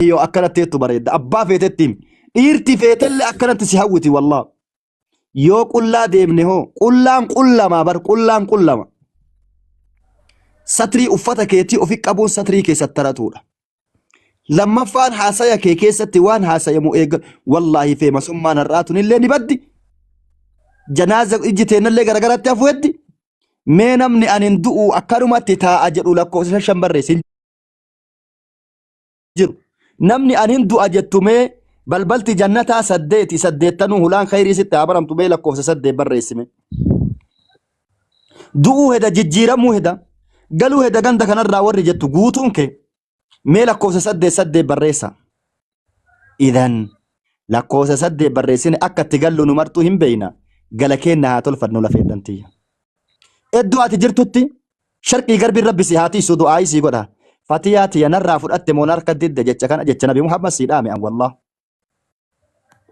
Yoo akkanatti jettu bareedda. Abbaa feetetti himi. Dhiirti feetellee akkanatti si hawwiti wallaa. Yoo qullaa deemne hoo qullaan qullamaa bar qullaan qullama. Satrii uffata keetii ofi qabuun satrii kee sattaratuudha. Lammaffaan haasaya kee keessatti waan haasayamu eegga wallaahi feemasummaan har'aa tunillee ni baddi. Janaaza ijji teennallee garagaratti hafu heddi. Mee namni ani hin du'u akkanumatti taa'a jedhu lakkoofsa shan barreessi hin jiru. Namni ani hin du'a jettu mee balbalti jannataa saddeeti saddeettanuu hulaan khayrii sitti haa baramtu mee lakkoofsa saddeet barreessime. Du'uu heda jijjiiramuu heda galuu heda ganda kanarraa warri jettu guutuun kee mee lakkoofsa saddeet saddeet barreessa. Idan lakkoofsa saddeet barreessine akka itti gallu nu martuu hin beeyna gala keenna haa tolfannu lafeedhan tiyya. Iddoo ati jirtutti sharqii garbiin rabbi si haa tiisu du'aayii sii godha. Fatiyaa tiyya narraa fudhatte moo narka didde jecha kana jecha nabi Muhammad sii dhaame an wallah.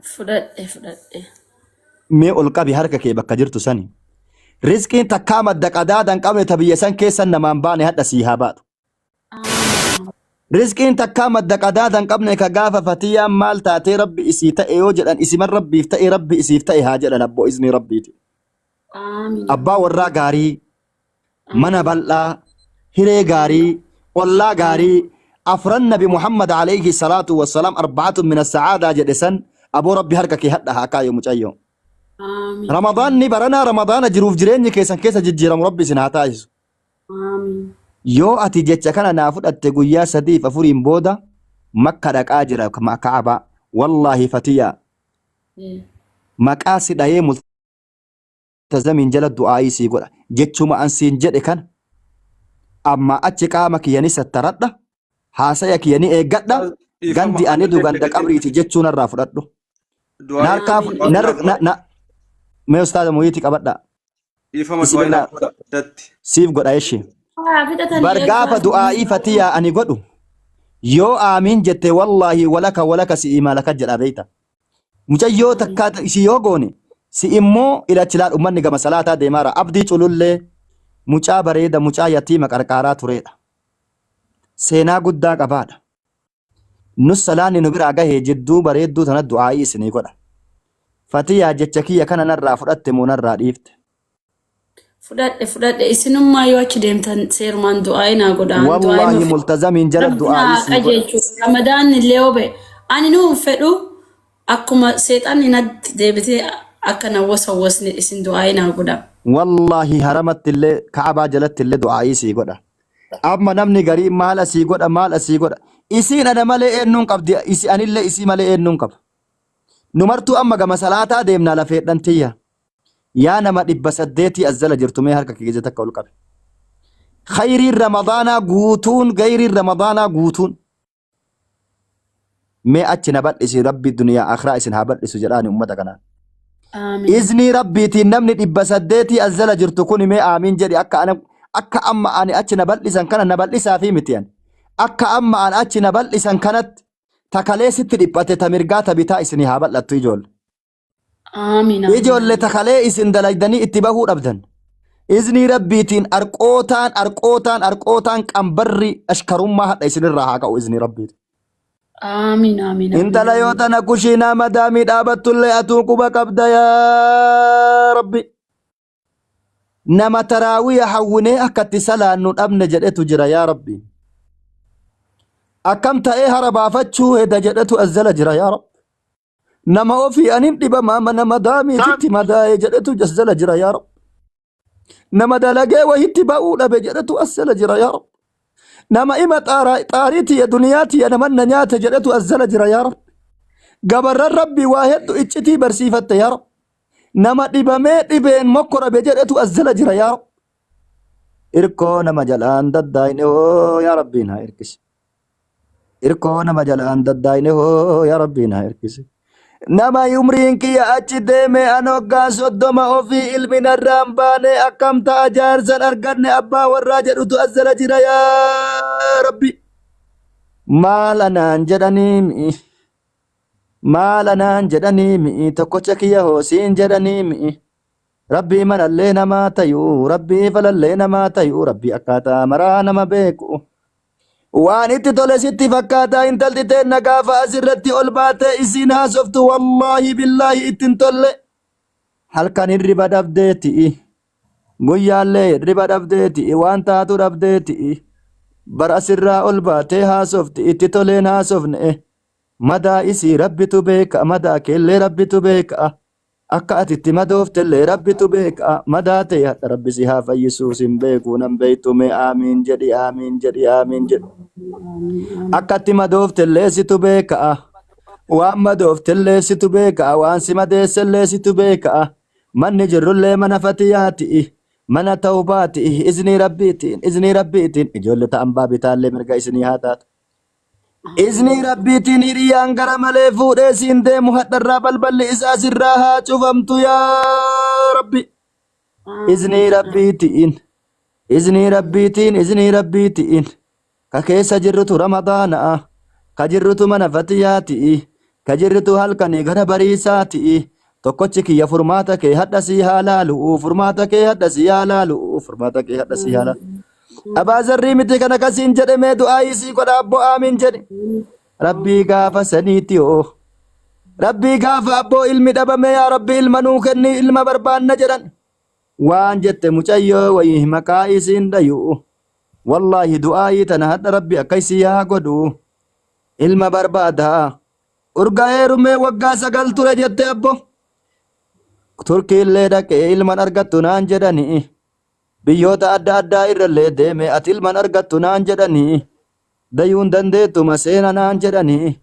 Fudhadhe fudhadhe. Mee ol qabi harka kee bakka jirtu sani. Rizqiin takkaa madda qadaada hin qabne ta biyya san keessa namaan baane hadha sii haa baatu. Amiin. Rizqiin takkaa madda qadaada hin qabne ka gaafa fatiyaan maal taatee rabbi isii ta'e yoo jedhan isiman rabbiif ta'e rabbi isiif ta'e haa jedhan abboo iznii rabbiiti. Amiin. Abbaa warraa gaarii mana Amiin. bal'aa, hiree gaarii, ollaa gaarii, afran nabi Muhammad alayhi salaatu wassalaam arba'atun min as-sa'aadaa jedhe san aboo rabbi harka kee hadha haa kaayu mucayyoo. Amiin. Ramadaanni baranaa ramadaana jiruuf jireenyi keessan keessa jijjiiramu rabbi isin haa taasisu. Amiin. Yoo ati jecha kana naa fudhatte guyyaa sadiif afuriin booda makka dhaqaa jira ka'abaa. Wallaahi fatiyaa maqaa si dhayee multazamiin jala du'aa'ii sii godha. Jechuma an siin jedhe kana amma achi qaama kiyya ni sattaradha, haasaya kiyya ni eeggadha, Dhiifama gandi ani anallee du ganda dagateen qabriiti jechuu narraa fudhadhu. du'aa'ii Narkaa Amiin. nar naaf na, godha. na mee ustaaza muyiiti qabadha. Dhiifama Isin du'aa'ii irraa naaf godha addatti. siif godha eshi. Haa fixatanii Bar gaafa eebbaa. du'aa'ii fatiyaa ani godhu yoo aamiin jette wallaahi walaka walaka si'ii maalaka jedha beeyta. Mucayyoo takkaa isii yoo goone si immoo ilachi laal ummanni gama salaataa deemaara. Abdii culullee mucaa bareeda mucaa yatiima qarqaaraa tureedha. Seenaa guddaa qabaadha. Nus salaanni nu biraa gahee jidduu bareedduu tana du'aa'ii isinii godha. Fatiyaa jecha kiyya kana narraa fudhatte moo narraa dhiifte? Fudhadhe fudhadhe isinummaa yoo achi deemtan seerumaan du'aayi naa godha. Ani du'aayi Wallaahi ma multazamiin jala Rabbi du'aa'ii naa sii godha. qajeelchu. Ramadaan illee yoo ba'e ani nuu hin fedhu akkuma seexanni natti deebitee akka na wasawwasne isin du'aayi naa godha. Wallaahi haramatti illee ka'abaa jalatti illee du'aa'ii sii godha. Amma namni garii maal asii godha maal asii godha. Isiin ana malee eenyuun qabdi isi anillee isii malee eenyuun qaba. Nu martuu amma gama salaataa deemnaa lafeedhan tiyya. Yaa nama dhibba saddeetii as jala jirtu mee harka kee gizee takka ol qabi. Khayriin Ramadaanaa guutuun gayriin Ramadaanaa guutuun mee achi na bal'isi rabbi duniyaa akhiraa isin haa bal'isu jedhaani ummata kanaan. Aamiin. Iznii rabbiitiin namni dhibba saddeetii as jala jirtu kun mee aamiin jedhi akka ana akka amma ani achi na bal'isan kana na bal'isaa fi miti ani. Akka amma ani achi na bal'isan kanatti takalee sitti dhiphate ta mirgaa ta bitaa isinii haa bal'attu ijoolle. Aamiin. Aamiin. Ijoolle takalee isin dalaydanii itti bahuu dhabdan. Iznii rabbiitiin arqootaan arqootaan arqootaan qambarri ashkarummaa hadha isinirraa haa ka'u iznii rabbiitiin. Aamiin. Aamiin. Aamiin. Intala yoo Aamiin. tana kushiinaa madaamii dhaabattullee atuu quba qabda yaa rabbi. Nama taraawiya hawwinee akka itti salaannu dhabne jedhetu jira yaa rabbi. Akkam ta'ee hara baafachuu heda jedhetu as jala jira yaa rabbi. Nama ofii anin dhibamaa mana madaamiititti madaa'e jedhetu as jala jira yaa Rabbi. Nama dalagee wahitti ba'uu dhabe jedhetu as jala jira yaa Rabbi. Nama ima xaarii tiyya duniyaa tiyya naman na nyaate jedhetu as jala jira yaa Rabbi. Gabarran Rabbi waa heddu iccitii barsiifatte yaa Rabbi. Nama dhibamee dhibeen mokkorabe jedhetu as jala jira yaa Rabbi. Irkoo nama jalaan daddaayne hoo yaa Rabbi naa irkisi. Irkoo nama jalaan daddaayne hoo yaa Rabbii naa irkisi. Nama umriin kiyya achi deeme an hoggaa 30 ofii ilmi narraan baane akkam ta'a jaarsan arganne abbaa warraa jedhutu as jala jira yaa Rabbi. Maal anaan jedhanii mi'i. Maal anaan jedhanii mi'i tokkocha kiyya hoo siin jedhanii mi'i. Rabbii malallee namaa tayuu rabbii falallee namaa tayuu rabbii akkaataa maraa nama beeku. Waan itti tole sitti fakkaataa intalti teenna gaafa asirratti ol baatee isiin haasoftu wallaahi billaahi itti hin tolle. Halkan hirriba dhabdeeti. Guyyaallee hirriba dhabdeeti. Waan taatu dhabdeeti. Bar asirraa ol baatee haasofti itti toleen haasofne. Madaa isii rabbitu beeka madaa keellee rabbitu beeka. Akka ati itti madooftellee rabbitu beeka. Madaa ta'e hadha rabbi si haa fayyisuu sin beeku nan beektu mee aamiin jedhi aamiin jedhi aamiin jedhi. Akka itti madooftellee situ beeka. Waan madooftellee situ beeka. Waan si madeessellee situ beeka. Manni jirrullee mana fatiyaati. Mana tawbaati. Iznii rabbiitiin iznii rabbiitiin ijoollee ta'an baabitaallee mirga isinii haa taatu. Iznii rabbiitiin hiriyaan gara malee fuudhee siin deemu hadharraa balballi isaa sirraa haa cufamtu yaa rabbi. Iznii rabbiitiin iznii rabbiitiin iznii rabbiitiin ka keessa jirrutu ramadaana ka jirrutu mana fatiyaati ka jirrutu halkanii gara bariisaati tokkochi kiyya furmaata kee hadha sii haa laalu furmaata kee hadha sii haa laalu furmaata kee hadha sii haa laalu. Abaa zarrii miti kana kasiin jedhe mee du'aayii sii godha abboo aamiin jedhi. Rabbii gaafa saniiti hoo. Rabbii gaafa abboo ilmi dhabame yaa rabbi ilma nuu kenni ilma barbaanna jedhan. Waan jette mucayyoo wayii maqaa isiin dhayu. Wallaahi du'aayii tana hadha rabbi akka isii haa godhu. Ilma barbaada. Urga heerumee waggaa 9 ture jette abbo. Turkiillee dhaqee ilman argattu naan jedhani. Biyyoota adda addaa irrallee deeme ati ilman argattu naan jedhanii dayuun dandeettu maseena naan jedhanii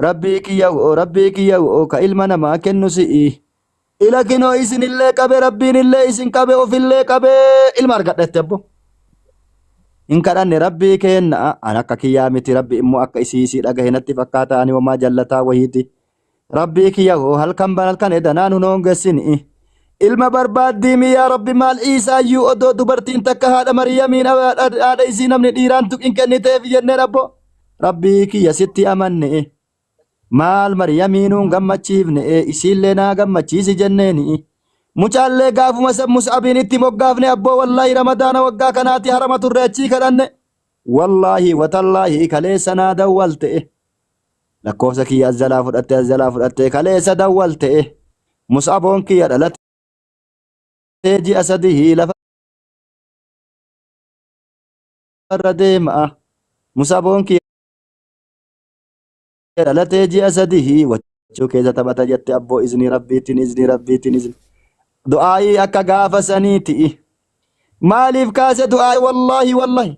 rabbii kiyya woo rabbii kiyya woo ka ilma namaa kennu si'i ila kinoo isinillee qabe rabbiinillee isin qabe ofillee qabe ilma argadhette abbo hin kadhanne rabbii keenna an akka kiyyaa miti rabbi immoo akka isii isii dhagahe natti fakkaata ani homaa jallataa wahiiti Rabbii kiyya hoo halkan ban halkan edanaa nun hoongessini. Ilma barbaaddiimi yaa Rabbi maal Iisaayyuu odoo dubartiin takka haadha Mariyamiin haadha isii namni dhiiraan tuqin kenniteef jenneen abbo. Rabbii kiyya sitti amanne. Maal Mariyamii nuun gammachiifne isiillee naa gammachiisi jenneeni. Mucaallee gaafuma san Mus'abiin itti moggaafne abboo wallaahi Ramadaana waggaa kanaati harama turre achii kadhanne. Wallaahi watallaahi kaleessa naa dawwalte. Lakkoofsa kiyya as jalaa fudhattee as jalaa fudhattee kaleessa dawwalte Mus'aboon kiyya dhalatee ji'a 3 lafa irra deema Mus'aboon kiyya dhalatee ji'a 3 wachuu keessa taphata jette abboo iznii rabbiitiin iznii rabbiitiin izni du'aayii akka gaafa saniiti Maaliif kaase du'aa wallaahi wallaahi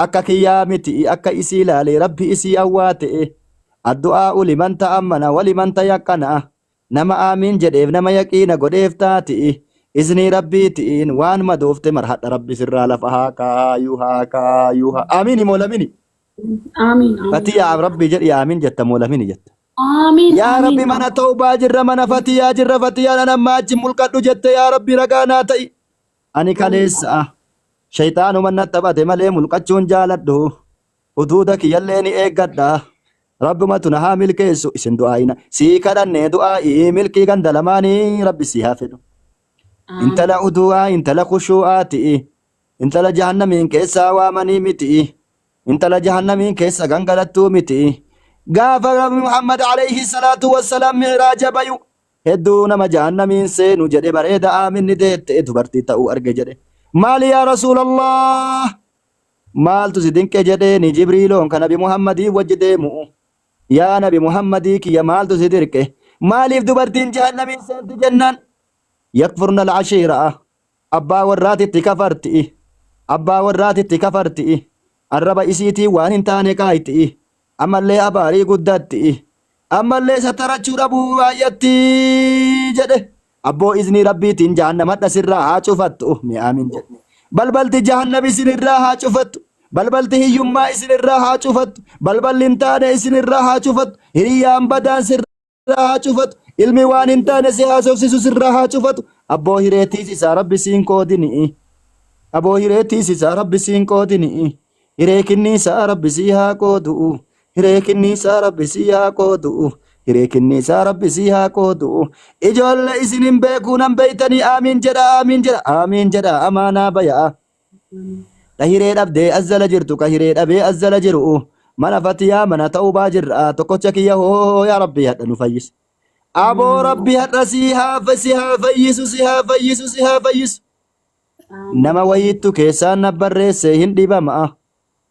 akka kiyyaa miti akka isii laalee rabbi isii hawwaa ta'e addu'aa'u liman ta'ammana waliman tayaqqana nama aamiin jedheef nama yaqiina godheef taati iznii rabbiitiin waan madoofte marhadha rabbi sirraa lafa haa kaayu haa kaayu haa aamiin moo lamini Aamiin. Aamiin. fatiyaa rabbi jedhi aamiin jetta moo lamini jetta Aamiin. yaa Aamiin. rabbi mana tawbaa jirra mana fatiyaa jirra fatiyaan an amma achi mulqadhu jette yaa rabbi ragaa naa ta'i Ani kaleessa shayxaanuma na taphate malee mulqachuun jaaladhu. Huduuda kiyyallee ni eeggadha. Rabbumatu na haa milkeessu isin du'aa'ina. Sii kadhannee du'aa'ii milkii ganda lamaanii rabbi sii haa fedhu. Intala udu'aa intala kushuu'aati. Intala jahannamiin keessaa waamanii miti. Intala jahannamiin keessa gangalattuu miti. Gaafa Rabbi Muhammad alayhi salaatu wassalaam mi'raaja bayu Hedduu nama jahannamiin seenu jedhe bareeda aaminni deette dubartii ta'uu arge jedhe. Maali yaa Rasuulallah? Maaltu si dinqe jedheeni Jibriiloon ka Nabi Muhammadii wajji deemu. Yaa Nabi Muhammadii kiyya maaltu si dirqe? Maaliif dubartiin jahannamiin seenti jennaan? Yakfurna al-ashiira abbaa warraatitti kafarti. Abbaa warraatitti kafarti. Arraba isiitiin waan hin taane kaayti. Ammallee abaarii guddatti. Ammallee sattarachuu dhabuu baay'atti jedhe. Abboo iznii rabbiitiin jahannam hadha sirraa haa cufattu. Mee aamin jedhe. Balbalti jahannam isinirraa haa cufattu. Balbalti hiyyummaa isinirraa haa cufattu. Balballi hin taane isinirraa haa cufattu. Hiriyyaan badaan sirraa haa cufatu. Ilmi waan hin taane si haasofsisu sirraa haa cufatu. Abboo hiree tiisisaa rabbi siin qoodini. Aboo hiree tiisisaa rabbi siin qoodini. Hiree kinniisaa rabbi sii haa qoodu. Hiree kinniisaa rabbi sii haa qoodu. Hiree kinniisaa rabbi sii haa qoodu. Ijoollee isin hin beekuu nan beeytanii aamiin jedha aamiin jedha aamiin jedha amaanaa bayaa. Ta hiree dhabdee as jala jirtu ka hiree dhabee as jala jiru mana fatiyaa mana ta'ubaa jirra tokkocha kiyya hoo yaa rabbi hadha nu fayyisi. Aboo rabbi hadha si haa si haa fayyisu si haa fayyisu si haa fayyisu. Nama wayiittu keessaan na barreesse hin dhibama.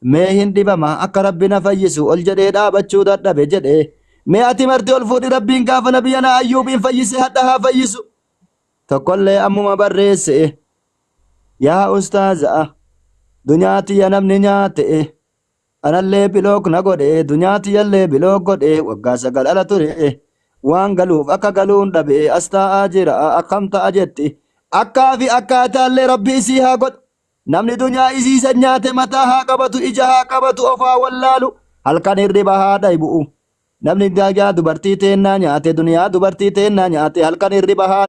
Mee hin dhibama akka rabbi na fayyisu ol jedhee dhaabachuu dadhabe jedhe. Mee ati marti ol fuudhi rabbiin gaafa nabiyyana Ayyuubiin fayyise hadha haa fayyisu. Tokkollee ammuma barreesse. Yaa ustaaza dunyaa tiyya namni nyaate anallee bilook na godhe dunyaa tiyyallee bilook godhe waggaa 9 ala ture waan galuuf akka galuun dhabe as taa'aa jira akkam ta'a jetti akkaa fi akkaataallee rabbi isii haa godhu namni dunyaa isii san nyaate mataa haa qabatu ija haa qabatu of haa wallaalu halkan hirriba haa dhaybu'u namni daagaa dubartii teennaa nyaate duniyaa dubartii teennaa nyaate halkan hirriba haa.